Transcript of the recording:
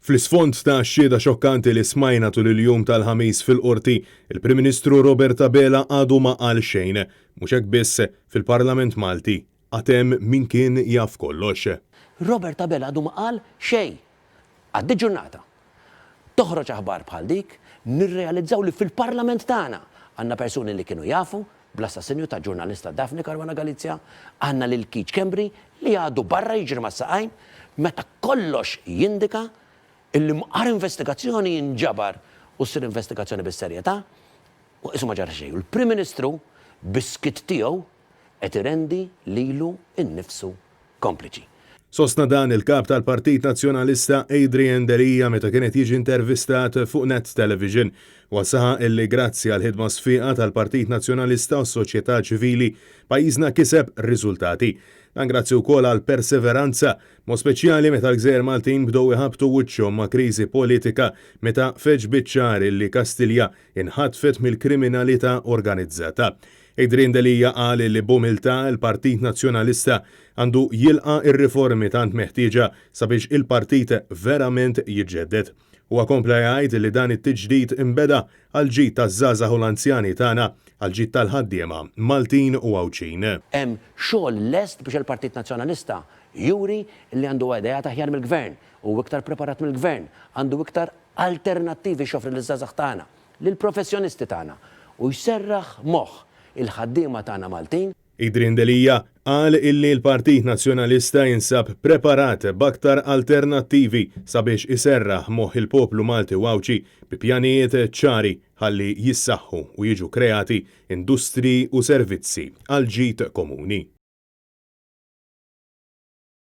Fl-isfond ta' xhieda xokkanti li smajna tul il-jum tal-Ħamis fil-Qorti, il-Prim Ministru Robert Abela għadu ma qal xejn. Mhux hekk biss, fil-Parlament Malti għad hemm min kien jaf kollox. Robert Abela għadu ma qal xejn. Għaddiet ġurnata. Toħroġ aħbar bħal dik, nirrealizzaw li fil-Parlament tagħna għandna persuni li kienu jafu bl-assassinju ta' ġurnalista Daphne Caruana Galizia, għandna lil Keith Schembri li għadu barra jiġri mas-saqajn meta kollox jindika illi mqar investigazzjoni jinġabar u ssir investigazzjoni bis-serjetà u qisu ma ġara xejn. U l-Prim Ministru bis-skiet tiegħu qed irendi lilu nnifsu kompliċi. Sostna dan il-Kap tal-Partit Nazzjonalista Adrian Delia meta kien qed jiġi intervistat fuq Net Television. Huwa saħaq illi grazzi għall-ħidma sfiqa tal-Partit Nazzjonalista u s-soċjetà ċivili, pajjiżna kiseb riżultati. Dan grazzi wkoll għall-perseveranza, b'mod speċjali meta l-gżejjer Maltin bdew iħabbtu wiċċhom ma' kriżi politika meta feġġ biċ-ċar illi Kastilja inħatfet mill-kriminalità organizzata. Adrian Delia qal li b'umiltà l-Partit Nazzjonalista għandu jilqa' r-riformi tant meħtieġa sabiex il-partit verament jiġġedded. Huwa kompla jgħid li dan it-tiġdid inbeda għall-ġid taż-żgħażagħ u l-anzjani tagħna, għall-ġid tal-ħaddiema Maltin u Għawdxin. Hemm xogħol lest biex il-Partit Nazzjonalista juri li għandu ideat aħjar mill-Gvern, hu iktar preparat mill-Gvern, għandu iktar alternattivi x'joffri liż-żgħażagħ tagħna, lill-professjonisti tagħna u jserraħ moħħ il-ħaddiema tagħna Maltin. Adrian Delia qal illi l-Partit Nazzjonalista jinsab preparat b'aktar alternattivi sabiex iserraħ moħħ il-poplu Malti u Għawdxi bi pjanijiet ċari ħalli jissaħħu u jiġu kreati industriji u servizzi għall-ġid komuni.